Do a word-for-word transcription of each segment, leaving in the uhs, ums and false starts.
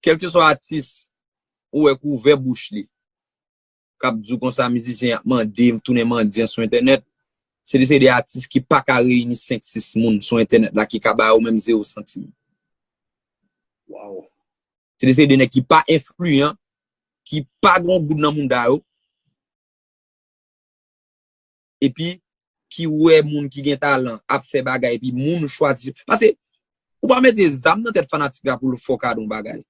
kèlkeswa atis ou wè k ouvè bouch li, k ap di w konsa mizisyen ap mande, tounen mandyan sou entènèt, se de, se de atis ki pa ka reyini senk sis moun sou entènèt la ki ka ba yo menm zewo santim. Wow. Se de, se de nèg ki pa enfliyan, ki pa gen yon goud nan mouda yo, epi ki wè moun ki gen talan ap fè bagay, epi moun chwazi. Paske ou pa mete zam nan tèt fanatik la pou l fè w kado yon bagay.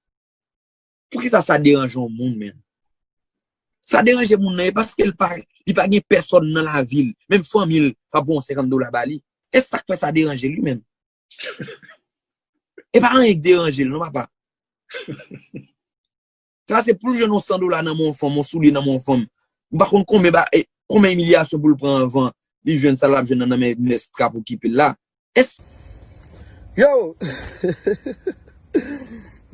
Poukisa sa deranje yon moun, menm? Sa deranje moun nan, e paske l pa, li pa gen pèsòn nan lavi l, menm fanmi l, k ap voye yon senkant dola ba li. E sa k fè sa deranje l, li menm? E pa anyen k deranje l, non, papa. Sa se pou l jwenn yon san dola nan men yon fanm, yon soulye nan men yon fanm. M pa konn konbyen ba, e, konbyen imilyasyon pou l pran anvan li jwenn sa l ap jwenn nan, nan men nèg k ap okipe l la. Es- Yo!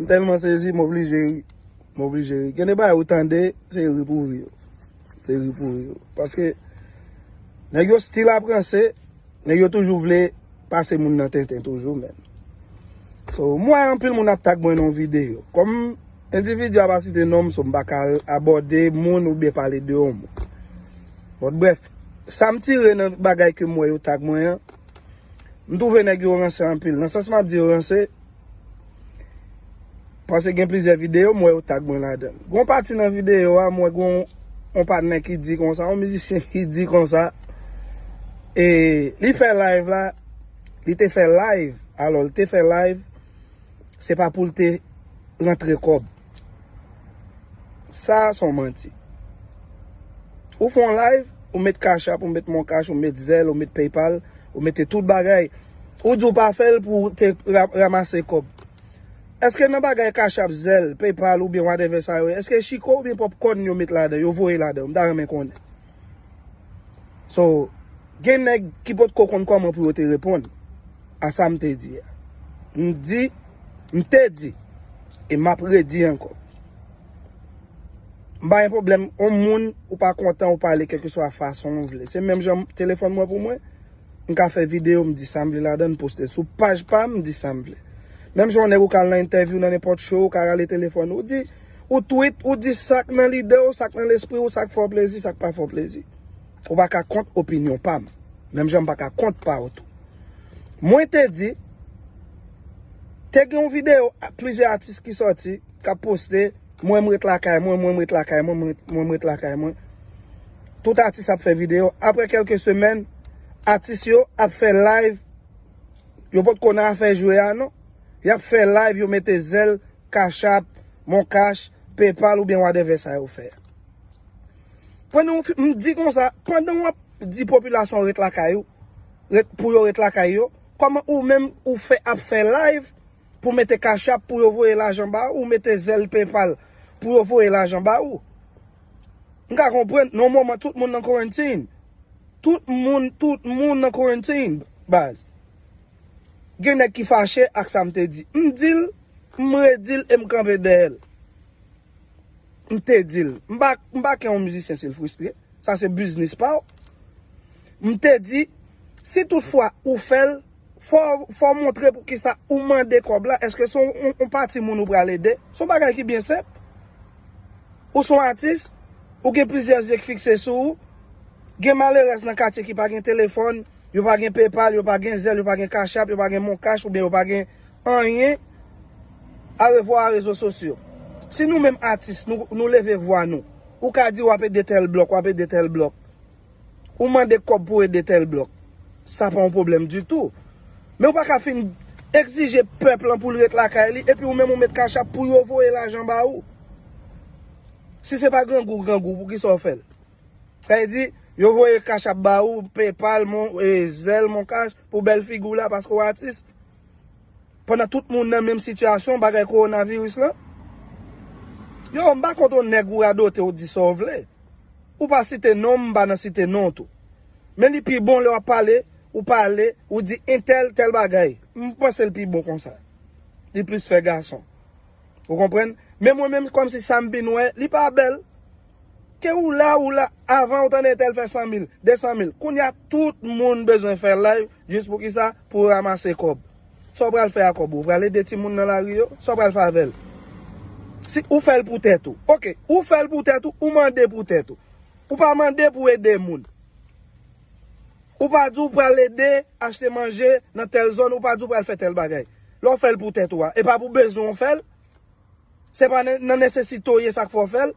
M tèlman sezi, m oblije ri. M oblije ri. Gen de bagay ou tande, se ri pou ri yo. Se ri pou ri yo. Paske nèg yo still ap ranse, nèg yo toujou vle pase moun nan tenten toujou, menm. So, m wè anpil moun ap tag mwen nan yon videyo. Kòm endividi a pa site non m, so m pa ka abòde moun oubyen pale de yon moun. Bon, brèf, sa m tire nan bagay ke m wè yo tag mwen an, m twouve nèg yo ranse anpil. Nan sans m ap di yo ranse, paske gen plizyè videyo m wè yo tag mwen ladan l. Gon pati nan videyo a, m wè gon yon patnè ki di konsa, yon mizisyen ki di konsa, e li fè live la, li te fè live, alò, li te fè live, se pa pou l te rantre kòb. Sa a se yon manti. Ou fè yon live, ou met Cash App, ou met Mon Cash, ou met Zelle, ou met PayPal, ou mete tout bagay. Ou di w pa fè l pou w te ra- ranmase kòb. Èske nan bagay Cash App, Zelle, PayPal oubyen whatever sa yo ye, èske chiko oubyen popcorn yo met ladan, yo voye ladan, m ta renmen konnen. So, gen nèg ki potko konn kòman pou yo te reponn a sa m te di a. M di, m te di, e m ap redi ankò. M pa gen pwoblèm, yon moun ou pa kontan ou pale kèlkeswa fason w vle. Se menm jan telefòn mwen pou mwen, m ka fè videyo, m di sa m vle ladan, m poste l sou paj pa m, m di sa m vle. Menm jan yon nèg ou ka al nan entèvyou nan nenpòt show, ou ka rale telefòn ou, ou di, ou tweet, ou di sa k nan lide w, sa k nan lespri w, sa k fè w plezi, sa k pa fè w plezi. Ou pa ka kont opinyon pa m. Menm jan m pa ka kont pa w tou. Mwen te di, te gen yon videyo a- plizyè atis ki sòti, k ap poste, mwen m ret lakay mwen, mwen m ret lakay mwen, mwen m ret- mwen m ret lakay mwen. Tout atis ap fè videyo. Apre kèlke semèn, atis yo ap fè live. Yo potko nan afè jwe a non. Y ap fè live, yo mete Zelle, Cash App, Mon Cash, PayPal oubyen whatever sa yo fè. Pandan w fi- m di konsa, pandan w ap di popilasyon ret lakay ou, ret, pou yo ret lakay yo, kòman ou menm ou fè ap fè live pou mete Cash App pou yo voye lajan ba ou, ou mete Zelle, PayPal pou yo voye lajan ba ou? M ka konprann, nan yon moman tout moun nan quarantine. Tout moun, tout moun nan quarantine, baz. Gen nèg ki fache ak sa m te di. M di l, m redi l e m kanpe dèyè l. M te di l. M pa, m pa ke yon mizisyen si l fristre. Sa se biznis pa w. M te di, si toutfwa ou fè l, fò, fò w montre poukisa ou mande kòb la. Èske se yon, yon, yon pati moun ou pral ede? Se yon bagay ki byen senp. Ou se yon atis, ou gen plizyè zye k fikse sou ou. Gen malerèz nan katye ki pa gen telefòn, yo pa gen PayPal, yo pa gen Zelle, yo pa gen Cash App, yo pa gen Mon Cash, oubyen yo pa gen anyen. Arevwa a rezo sosyo. Si nou menm atis, nou, nou leve vwa nou, ou ka di w ap ede tèl blòk, w ap ede tèl blòk. Ou mande kòb pou ede tèl blòk. Sa pa yon pwoblèm ditou. Men ou pa ka fin egzije pèp lan pou l ret lakay li, epi ou menm ou met Cash App pou yo voye lajan ba ou. Si se pa grangou, grangou, poukisa w fè l? Sa vle di, yo voye Cash App ba ou, PayPal, Mon, e, Zelle, Mon Cash, pou bèl figi w la, paske w atis. Pandan tout moun nan menm sitiyasyon, bagay kowonaviris lan. Yo, m pa kont yon nèg ou radote, ou di sa w vle. Ou pa site non m, m pa nan site non w tou. Men li pi bon lè w ap pale, ou pale, ou di entèl tèl bagay. M panse l pi bon konsa. Li plis fè gason. Ou konprann? Men mwen menm, kòmsi sa m vin wè, li pa bèl. Ke ou la, ou la, avan ou tande entèl fè san mil, de san mil. Kounye a, tout moun bezwen fè live, jis pou kisa? Pou ranmase kòb. Sa w pral fè a kòb ou? Ou pral ede timoun nan lari yo? Sa w pral fè avè l? Si ou fè l pou tèt ou. Oke, ou fè l pou tèt ou, ou mande pou tèt ou. Ou pa mande pou ede moun. Ou pa di w pral ede achte manje nan tèl zòn, ou pa di w pral fè tèl bagay. Lè w fè l pou tèt ou a, e pa pou bezwen w fè l. Se pa nan, nan nesesite w ye sa k fè w fè l.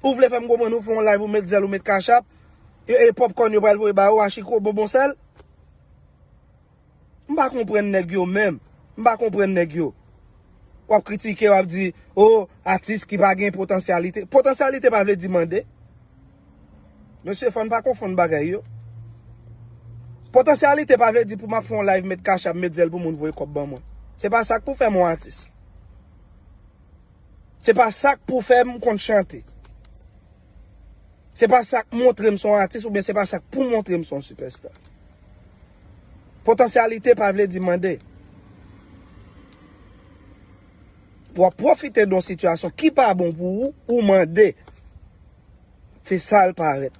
Ou vle fè m konprann ou fè yon live, ou met zèl, ou met kachap, e, e popcorn yo pral voye ba ou, achiko, bonbon sèl. M pa konprann nèg yo menm. M pa konprann nèg yo. W ap kritike, w ap di, o, atis ki pa gen potansyalite. Potansyalite pa vle di mande. Mesye, fò n pa konfonn bagay yo. Potansyalite pa vle di pou m ap fè yon live, met kachap, met zèl pou moun voye kòb ban mwen. Se pa sa k pou fè m yon atis. Se pa sa k pou fè m konn chante. Se pa sa k montre m se yon atis oubyen se pa sa k pou montre m se yon sipèsta. Potansyalite pa vle di mande. W ap pwofite de yon sitiyasyon ki pa bon pou ou, ou mande. Se sa l parèt.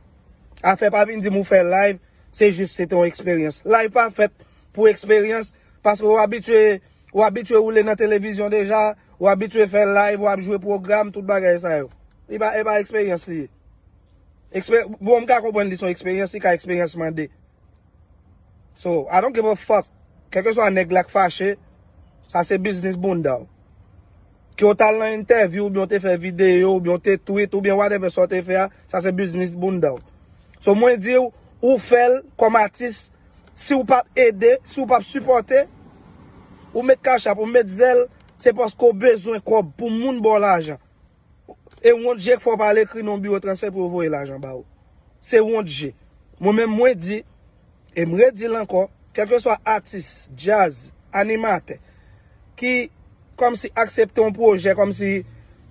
Afè pa vin di m ou fè live, se jis se te yon eksperyans. Live pa fèt pou eksperyans, paske w abitye, w abitye woule nan televizyon deja, w abitye fè live, w ap jwe pwogram, tout bagay sa yo. Li pa, e pa eksperyans li ye. Eksper-, bon, m ka konprann li se yon eksperyans, li ka eksperyans mande. So, I don't give a fuck. Kèlkeswa nèg la k fache, sa se biznis bounda w. Ke w t al nan entèvyou, oubyen w te fè videyo, oubyen w te tweet, oubyen whatever sa w te fè a, sa se biznis bounda w. So, mwen di w, ou fè l kòm atis, si w p ap ede, si w p ap sipòte, ou met kachap, ou met zèl, se paske w bezwen kòb pou moun ba w lajan. E w wont je k fè w pa al ekri nan yon biwo transfè pou yo voye lajan ba ou. Se wont je. Mwen menm mwen di, e m redi l ankò, kèlkeswa atis, djaz, animatè, ki kòmsi aksepte yon pwojè kòmsi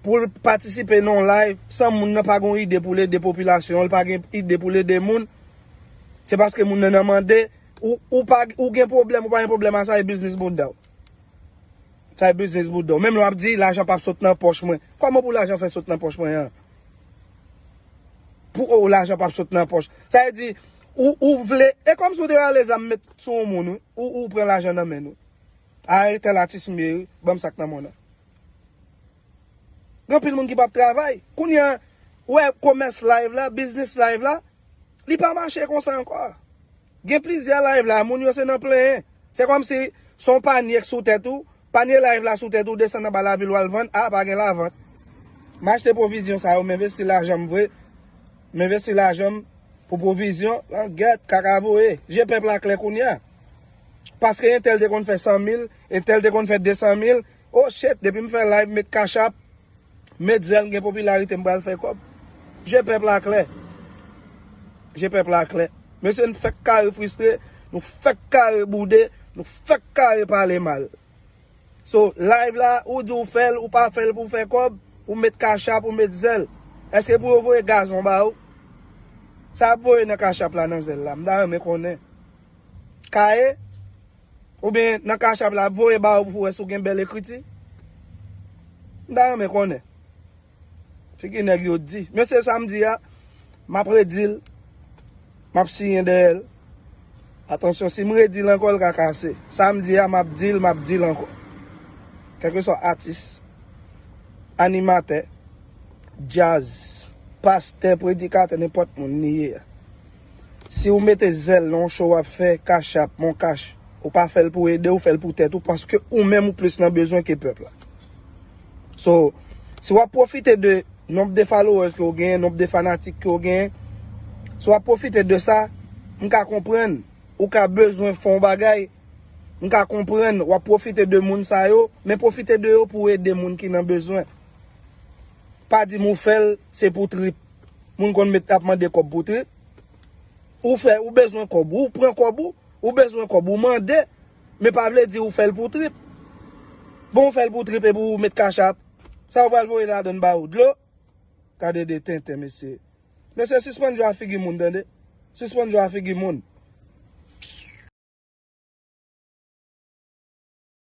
pou l patisipe nan yon live, san moun nan pa gen yon ide pou l ede popilasyon, li pa gen ide pou l ede moun, se paske moun nan nan mande, ou, ou pa, ou gen pwoblèm, ou pa gen pwoblèm a sa, e biznis bounda w. Sa e biznis bout do. Menm lè w ap di, lajan p ap sot nan pòch mwen. Kòman pou lajan fè sot nan pòch mwen an? Pou ou, lajan p ap sot nan pòch. Sa vle di, ou, ou vle, e kòmsi w te rale zam met sou yon moun, wi. Ou, ou pran lajan nan men l, wi. A, e tèl atis m ye, wi. Ban m sa k nan men w nan. Gen anpil moun ki p ap travay. Kounye a, ou wè komès live la, biznis live la, li pa mache konsa ankò. Gen plizyè live la, moun yo se nan plenyen. Se kòmsi se yon panye k sou tèt ou, panye live la sou tèt ou, desann anba lavil w al vann, a, pa gen lavant. M achte pwovizyon sa yo, m envesti lajan m vre. M envesti lajan m pou pwovizyon, langèt, kaka voye. Je pèp la klè kounye a. Paske entèl te konn fè san mil, entèl te konn fè de san mil. Oh shit, depi m fè live, met kachap, met zèl, m gen popilarite, m pral fè kòb. Je pèp la klè. Je pèp la klè. Mesye, n fèk kare fristre, nou fèk kare boude, nou fèk kare pale mal. So, live la, ou di w fè l, ou pa fè l pou w fè kòb, ou met kachap, ou met zèl. Èske pou yo voye gazon ba ou? Sa ap voye nan kachap la, nan zèl la, m ta renmen konnen. Kaye? Oubyen nan kachap la, ap voye ba ou pou wè si w gen bèl ekriti? M ta renmen konnen. Figi nèg yo di. Mesye, sa m di a, m ap redi l, m ap siyen dèyè l. Atansyon, si m redi l ankò, l ka kase. Sa m di a, m ap di l, m ap di l ankò. Kèlkeswa atis, animatè, djaz, pastè, predikatè, nenpòt moun li ye a. Si w mete zèl nan yon show w ap fè, kachap, mon kach, ou pa fè l pou ede, ou fè l pou tèt ou, paske ou menm ou plis nan bezwen ke pèp la. So, si w ap pwofite de nonb de followers ke w genyen, nonb de fanatik ke w genyen, si w ap pwofite de sa, m ka konprann, ou ka bezwen fè yon bagay, m ka konprann, w ap pwofite de moun sa yo, men pwofite de yo pou w ede moun ki nan bezwen. Pa di m ou fè l, se pou trip. Moun konn met ap mande kòb pou trip. Ou fè, ou bezwen kòb, ou pran kòb ou, ou bezwen kòb, ou mande, men pa vle di ou fè l pou trip. Bon, ou fè l pou trip epi ou met kachap. Sa ou pral voye ladann ba ou? Dlo? Gade de tenten, mesye. Mesye, sispann jwe a figi moun, tande. Sispann jwe a figi moun.